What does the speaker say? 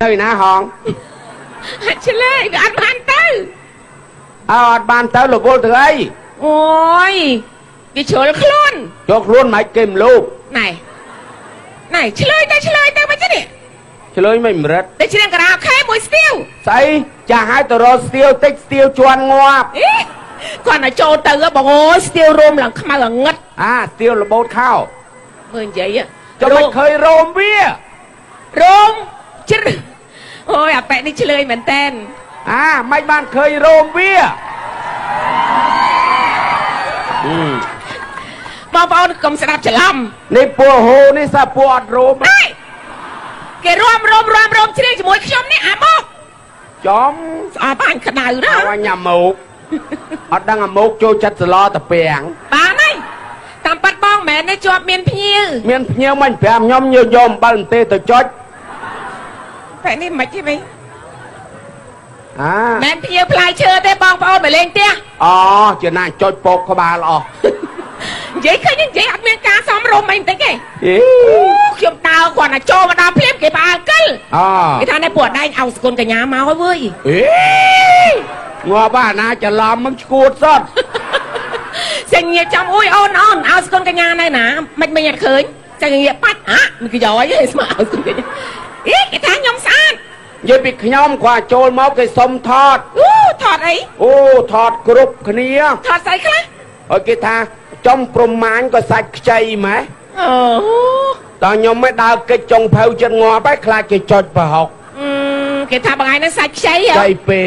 នៅណាហង ហាក់ឆ្លើយវាអត់បានទៅ អើអត់បានទៅរវល់ទៅអី អូយវាជ្រុលខ្លួន ចូលខ្លួនមិនគេមលូប ណែណែឆ្លើយទៅឆ្លើយទៅមិនទេនេះ ឆ្លើយមិនម្រិត ទៅច្រៀងការ៉ាអូខេមួយស្ទៀវ ស្អីចាស់ហើយទៅរកស្ទៀវតិចស្ទៀវជន់ងាប់ អីគាត់តែចូលទៅហ៎បងអូយស្ទៀវរោមឡើងខ្មៅងឹត អាស្ទៀវរបូតខោ មើលនិយាយ ចុះមិនឃើញរោមវា រោមជ្រឹះអូយអាប៉ែនេះឆ្លើយមែនតែន អាមិនបានឃើញរោមវាអឺ បងប្អូនកុំស្ដាប់ច្រឡំ នេះពួកហូនេះសាពួកអត់រោម ណែគេរួមរួមរួមរួមច្រៀងជាមួយខ្ញុំនេះអាមក ចំ ស្អប់អញក្តៅណាស់ អញញ៉ាំមោកអត់ដឹងអាមោកចូលចិត្តសឡតាពាំង បានហើយតាមប៉ាត់បងមិនមែនទេជាប់មានភ្ញៀវ មានភ្ញៀវមិនប្រាប់ខ្ញុំយកយកអំបិលទេទៅចុច តែនេះមិនទេវិញ អា មិនភ្ញៀវផ្លែឈើទេបងប្អូនមកលេងផ្ទះ អូជាណាចុចពោកក្បាលអស់ និយាយឃើញនិយាយអត់មានការសមរម្យអីបន្តិចទេ អី អូខ្ញុំដើរគាត់តែចូលមកដល់ភ្លាមគេផ្អើលកិល អ គេថានេះពួកអដែងឲ្យសគុណកញ្ញាមកហើយវើយ អេងាប់អាណាច្រឡំមិនឈួតសត សេញងាចំអួយអូនអូនឲ្យសគុណកញ្ញានៅណាមិនមិនអត់ឃើញសេញងាបាច់អាមិនគេយកអីស្មើឲ្យសគុណកញ្ញាអីគេថាខ្ញុំស្អាត និយាយពីខ្ញុំគាត់ចូលមកគេសុំថត អូថតអី អូថតគ្រប់គ្នា ថតស្អីខ្លះ ហើយគេថាចំប្រមាញក៏សាច់ខ្ចីម៉េះ អូ តើខ្ញុំមិនដើរកិច្ចចុងភៅចិត្តងាប់ហើយខ្លាចគេចុចប្រហុក គេថាបងឯងនឹងសាច់ខ្ចីហ៎ ខ្ចីពេក។